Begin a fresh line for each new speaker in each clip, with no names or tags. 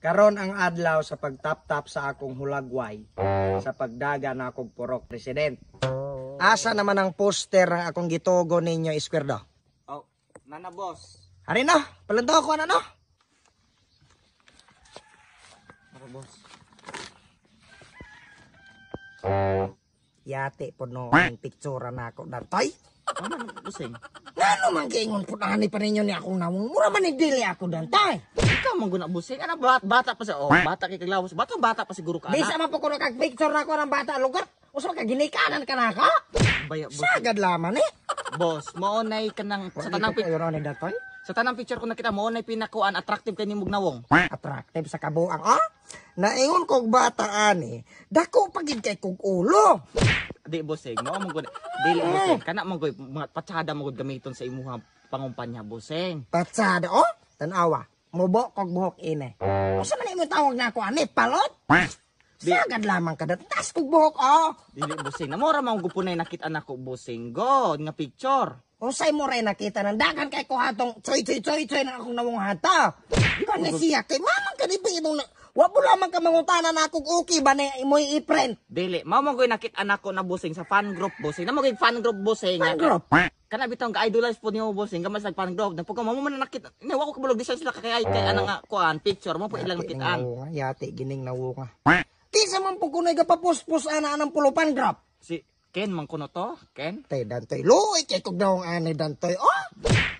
Karon ang adlaw sa pagtap-tap sa akong hulagway sa pagdaga na akong purok president. Asa naman ang poster ang akong gitugo ninyo, Esquerdo?
Oh, nana boss.
Hari na, palantaw ko na no.
Nana boss.
Yate po no ang picture na ako datoy.
Ano man busing?
Ngano man giingon po ani pa ninyo ni akong nawong mura man ni dili ako dantay.
Ikaw man guna busing. Ana bata, bata pa sa oh, bata kay kaglawas. Bata bata pa siguro ka
Di
ana.
sa man po kuno kag picture na ako ng bata lugar. Usa ka ginikanan ka na ka?
Baya boss.
Sagad laman eh.
Boss, mao nay kanang sa tanang
Kayo ni datoy.
sa tanang picture ko nakita mao nay pinakuan attractive kay nimog nawong.
Attractive sa kabuang ah. Naingon kog bata ani, dako pa gid kay kog ulo.
Di busing, mao man gud. Dili busing. Kana man gud mga patsada man gud gamiton sa imuha pangumpanya busing.
Patsada oh, tan-awa. Mubo kog buhok ine. Usa man imong tawag na ako ani, palot? Sagad lamang ka tas kog buhok oh.
Dili busing. Namora man gud punay nakita nako busing. God nga picture.
Unsay mo rin nakita ng dagan kay ko hatong choy choy choy choy na akong nawong hata. Kani siya kay mamang kani ba imong na, wa mo lamang ka mangutana na akong okay ba na imoy i-print.
Dili, mao man gud nakita nako na busing sa fan group busing. Namo gid fan group busing.
Fan group?
Kana bitong ga-idolize po niyo busing gamay sa fan group. Nagpugka mo man na nakita. Ni wa ko kabulog design sila kay kay ana nga kuan picture mo po ilang
Yati
nakitaan.
nawunga, yati gining nawunga. Kinsa man po kunoy gapapuspos ana anang pulupan grab.
Si Ken man kuno to, Ken.
Tay dantoy luoy kay kog nawong ani dantoy. Oh.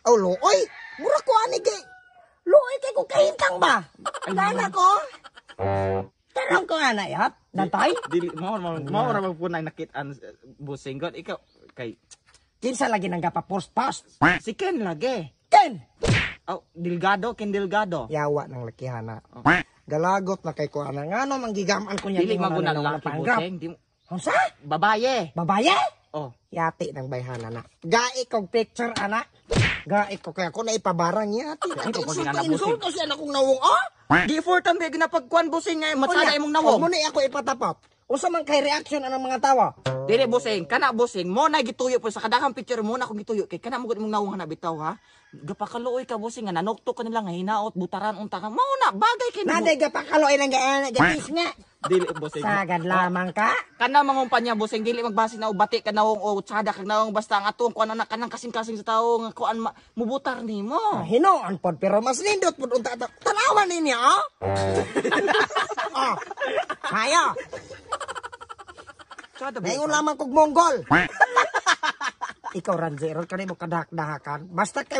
Oh luoy. Mura ko ani kay luoy kay kog kahintang ba. Dana ko. Tarong ko ana yap. Dantoy.
Dili mo mo mo ra man po na nakitaan busing god ikaw kay
Kinsa lagi nang gapapuspos?
si Ken lagi.
Ken.
Oh, Delgado, Ken Delgado.
Yawa ng lakihana. Galagot na kay ko ana ngano man gigaman ko niya
Dili man
ingon
guna
ana
laki
pangrap.
busing, di mo-
Unsa?
babaye.
Babaye?
Oh,
Yati ng bayhana na. Gai kog picture ana. Gai ko kaya ko na ipabarang yati.
Ay, ko
Insulto,
ginana,
insulto siya na kong nawong oh.
Di for time kay ginapagkuan busing nga matsada
Unya,
imong nawong.
Huwag mo na ako ipatapot. Usa man kay reaction anang mga tawo.
Dili busing, kana busing mo na gituyo po sa kadakang picture mo na akong gituyo kay kana mo gud imong nawong na bitaw ha. Gapakaluoy ka busing nga nanukto ka nila nga hinaot butaran unta ka. Mao na bagay kay nimo.
Naday gapakalo ay nang gaana gatis nga.
Dili busing.
Sagad lamang ka.
Kana mangumpanya busing dili magbase na og bati ka nawong o tsada kag nawong basta ang atong kuan na kanang kasing-kasing sa tawo nga kuan mubutar nimo.
Hinoon pod pero mas nindot pod unta ta. Tanawan ninyo oh. Oh. Hayo.
Tsada ba?
Naingon lamang kog Mongol. Ikaw Ranzero kani mo kadakdahakan. Basta kay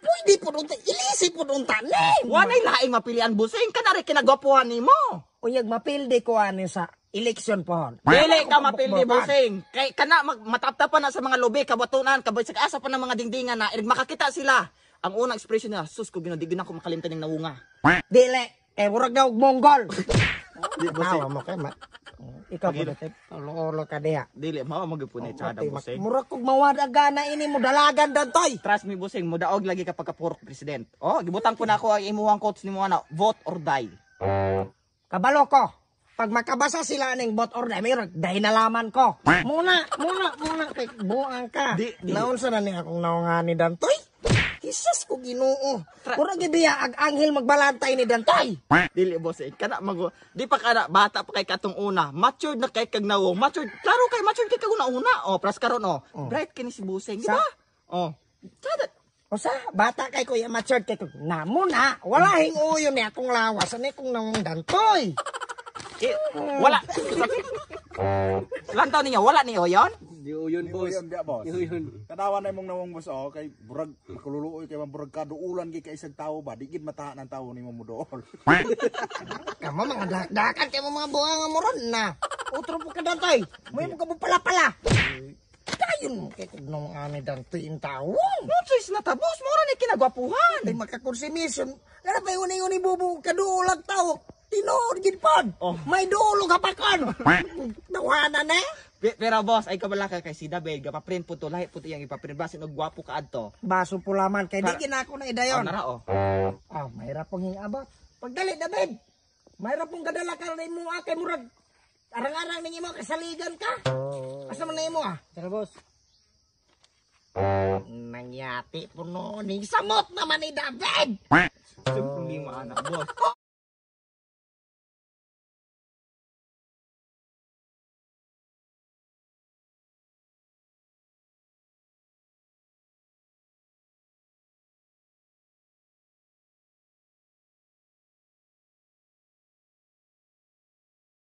pwede pod unta ilisi pod unta ni.
Walay laing mapilian busing kana rin kinagwapuhan nimo.
Unyag mapildi ko ani sa election pohon.
Dili ka mapildi busing. Kay kana mataptapan na sa mga lobe kabatunan kabay sa asa pa ng mga dingdingan na irig makakita sila. Ang unang expression nila, sus ko Ginoo, di gid ako makalimtan ning nawunga.
Dili, eh murag na og Mongol.
Di
Tawa mo kay ma. Ikaw po dati, ulo ka diha.
Dili mao magyud ni tsada busing.
Murag kog mawad gana ini mo dalagan dantoy.
Trust me busing, mudaog lagi kapag kapurok president. Oh, gibutang po na ako ang imuhang quotes nimo ana, vote or die.
Kabalo ko. Pag makabasa sila aning bot or die, mayroon dahil nalaman ko. Muna, muna, muna kay buang ka.
Di, di.
Naunsa na ni akong naunga ni Dantoy? Jesus ko Ginoo. Murag gibiya ag anghel magbalantay ni Dantoy.
Dili busing, kana mago di pa kana bata pa kay katong una, matured na kay kag nawong, matured. Klaro kay matured kay kag una-una. Oh, pras karon oh. Bright kini si busing, di ba? Oh. Tsada.
Usa, bata kay kuya matured kay ko. Na muna, wala hing uyo ni akong lawas ani kong naong Dantoy.
Eh, wala. Lantaw ninyo, wala niyo yon?
Di uyon boss.
Yun, di boss.
Yun.
Kadawa na imong nawong boss oh, kay burag makululuoy kay man burag kaduulan gi kay isang tawo ba, di gid mataha ng tawo nimo mo dool.
Kamo mga dakdakan kay mo mga buang mo ron na. Utro po ka Dantoy. May mo ka pala pala. Dayon mo kay kog naong ani Dantoy in tawo.
No choice na ta, boss. Mora ni kinagwapuhan.
Ay makakonsumisyon. Lala pa yun yun ibubu kaduulag tao. Tinuod gid pod.
Oh.
May duulog hapakon. Tawanan eh.
Pero boss, ay kabala ka kay si David, gapaprint po to, lahi po to iyang ipaprint. Basin og gwapo ka adto.
Baso po laman kay di ginako na
Oh,
idayon.
nara oh.
Ah, mahirap pong hingabot. Pagdali David. Mahirap pong gadala ka na imo ah, kay murag arang-arang ning imo kasaligan ka. Asa man na imo ah?
Tara boss.
Nangyati po noon. Samot naman ni David.
Problema. Ana, boss.